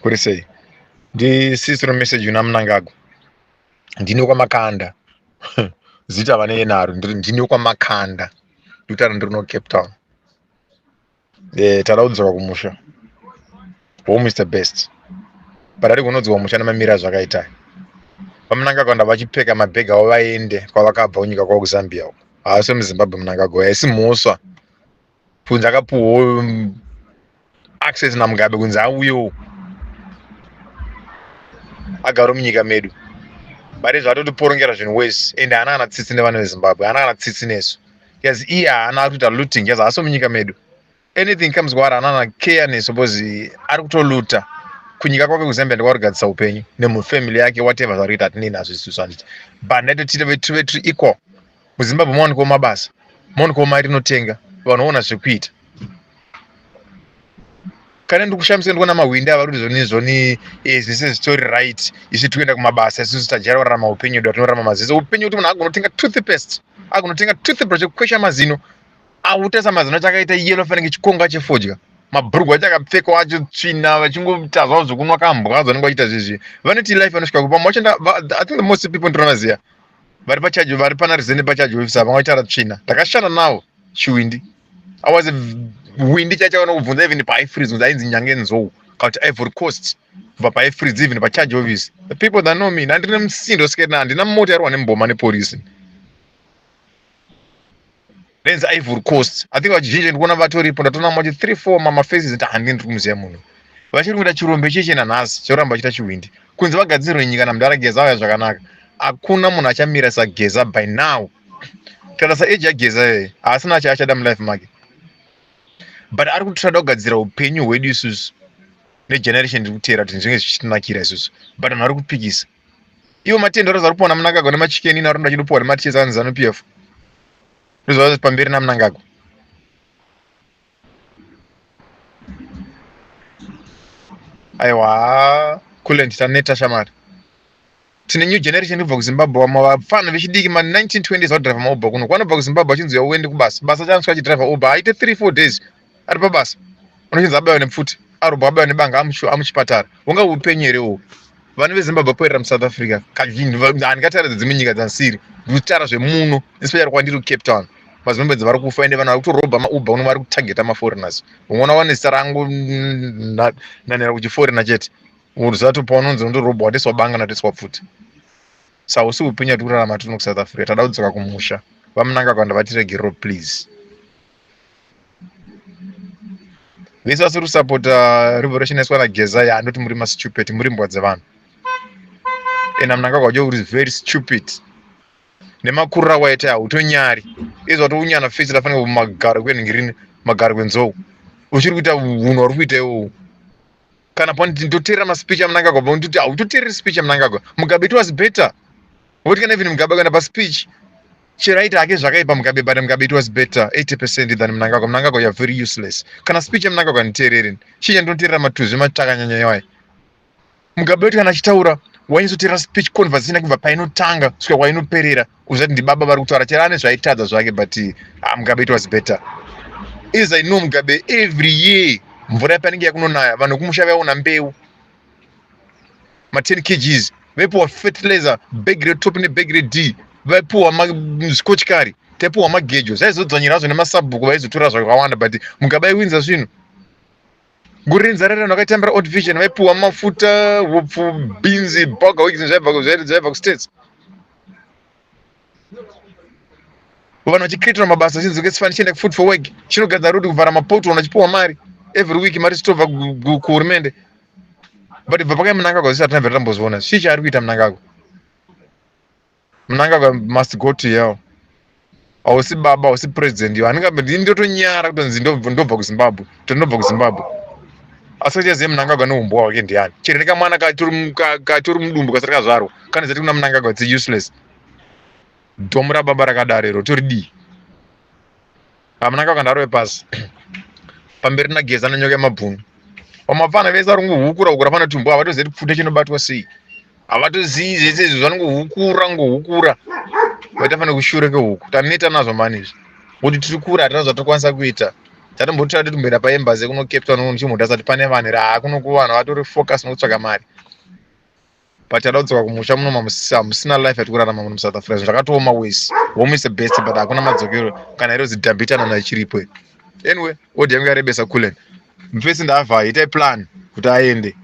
Uri sei? Ndisisiro message una Mnangagwa. Ndini kwaMakanda. Zita vane naro ndini kwaMakanda. Ndikutaura ndiri no Cape Town. Eh, tada kudzoka kumusha. Home is the best. But ari kunodzoka kumusha nemamira zvakaita. VaMnangagwa ndavachipfeka mabhegi avo vaende kwavakabva kunyika kwavo kuZambia uko. Haasi muZimbabwe Mnangagwa, haisi mhosva. Kunzi akapuhwa access naMugabe kunzi auyewo agare munyika medu. But izvo atotiporongera zvinhu wese and haana kana tsitsi nevana veZimbabwe, haana kana tsitsi nesu. Because iye haana ari kuita looting, because haasi munyika medu. Anything comes kwaari haana kana care nesu because ari kutoluta. Kunyika kwake kuZambia ndikwaari kugadzisa upenyu nemufamily yake whatever zvaari kuita hatinei nazvo isusu handiti. But ndaitoti tive tiri equal. MuZimbabwe mawanikwawo mabasa, mawanikwawo mari inotenga, vanhu voona zvekuita. Kana ndikushamisika ndikuona mahwindi ava kuti zvoni zvoni eh, zvese zvitori right isu tikuenda kumabasa isusu tajaira kurarama upenyu hwedu hatinorarama maziso upenyu kuti munhu agonotenga toothpaste agonotenga toothbrush yekukwesha mazino autarisa mazino acho akaita yellow fanike chikonga chefodya mabhurugwa acho akapfekwa acho tsvina vachingoita zvavo zvekunwa kambwa zvanenge vachiita zvezvi vanoti life vanosvika kupa macho i think the most people ndinovaziva vari pachaji vari pana rizene pachaji office vanga vachitaura tsvina ndakashanda navo chiwindi i was a windi chaicho vanokubvunza even paifreeze kunzi ainzi nyange nzou kana kuti ivory coast kubva paifreeze even pacharge office the people that know me ndandine musindo sikena handina mota yarohwa nemboma nepolisi Benzi Ivory Coast. I think vazhinji ndikuona vatoripo ndatoona machi 3 4 mama faces nditi handini ndiri kumuziva munhu. Vachiri kuita chirombe cheche nanhasi choramba vachiita chiwindi. Kunzi vagadzirwe nyika namudhara Geza auya zvakanaka. Hakuna munhu achamira saGeza by now. Kana sa age yaGeza iyoyo haasina chaachada mulife make. But ari kutoda kugadzira upenyu hwedu isusu negeneration iri kuteera kuti zvinge zvichitinakira isusu. But vanhu vari kupikisa. Ivo matendo ari kupiwa naMnangagwa nemachicken ino arikuda achidopiwa nematichesi anzi Zanu PF. Ndozvava pamberi naMnangagwa. Aiwa, Kulent taneta shamari. Tine new generation kubva kuZimbabwe vamwe vapfana vechidiki ma 1920s vadriver maUber kuno. Kwanobva kuZimbabwe achinzi uende kubasa. Basa chanosvika achidriver Uber aite 3 4 days ari pabasa. Unochinzi abaiwa nepfuti, arobwa abaiwa nebanga amuchipatara. Unga upenyu here uhu? Vana veZimbabwe vapoerera muSouth Africa. Kazhinji handingataridze dzimwe nyika dzasiri. Ndikutaura zvemuno, especially kwandiri kuCape Town. MaZimbabweans vari kufa ende vanhu vari kutorobha maUber kuno vari kutargeta maforeigners. Unoona wane zita rangu nanera kuchiforeigner chete. Unoziva paunonzi unondorobha watiswa banga natiswa pfuti. Sausi upenyu atiri kurarama tiri kuSouth Africa. Tada kudzoka kumusha. VaMnangagwa ndavatiregerero please. Vese vasiri kusapota revolution yaiswa naGeza ya ndoti muri mastupid muri mbwa dzevanhu. Ena Mnangagwa wacho uri very stupid. Nemakurira waita hautonyari. Izvo watounyana face rafanira kumagaro kwenhingirini magaro kwenzou. Uchiri kuita hunhu hwari kuita iwowo. Kana panoti ndoteerera maspeech aMnangagwa panoti hautoteereri speech aMnangagwa. Mugabe it was better. Ngokuti kana even Mugabe akaenda paspeech chero aita hake zvakaipa Mugabe but Mugabe it was better 80% than Mnangagwa. Mnangagwa you are very useless. Kana speech yaMnangagwa handiteereri. Chii chandinoteerera matuzvi matakanyanya iwayo. Mugabe wetu kana achitaura wainyatsoteerera speech conversation yake kubva painotanga kusvika kwainoperera uzati ndibaba vari kutaura chero ane zvaitadza zvake but ah, Mugabe it was better. As I know Mugabe every year mvura yapanenge yakunonaya vanhu kumusha vaiona mbeu ma 10 kgs vaipiwa fertilizer bag retop nebag red vaipiwa zvikochikari taipiwa magejo zvaizodzvanyira hazvo nemasabhuku vaizotora zvakawanda but mugabe aiwinza zvinhu gore renzara rano akaitambira old vision vaipiwa mafuta hupfu bhinzi boga week zvaibva kustates vanhu vachikreatirwa mabasa chinzi kesifani chienda kufood for work chinogadzira rudi kuvhara mapoto vanhu vachipiwa mari every week mari ichitobva kuhurumende but bva pakai Mnangagwa zvisi hatina bvira tambozviona chii chaari kuita Mnangagwa Mnangagwa must go to hell hausi baba hausi president iwe handingambe ndotonyara kutonzi ndobva kuZimbabwe kuti ndobva kuZimbabwe asi achaziva Mnangagwa neumbwa hwake ndiani chero nekamwana katori mudumbu kasati kazvarwa kana zati kuna Mnangagwa it's useless dhomu rababa rakadaro iro toridii Mnangagwa ndarove pasi pamberi naGeza nenyoka yemabhunu vamapfana vese vari kungohukura hukura pana tumbo havatozivi kuti pfuta chinobatwa sei havatozivi zvese izvi vanongohukura ngohukura vaita fana kushure kwehuku taneta nazvo mani izvi kuti tiri kure hatina zvatinokwanisa kuita. Tatombotora titomboenda paembassy kuno Cape Town unochimbotarisa kuti pane vanhu here. Haa, kuno kuvanhu vatori focus nokutsvaga mari, but tada kudzoka kumusha muno hamusina life yati kurarama muno muSouth Africa. Zvakatooma wese. Home is the best, but hakuna madzokero kana iro zidhambitanana ichiripo. Anyway, audio yangu yarebesa. Kulen mufesi ndaavha, itai plan kuti aende.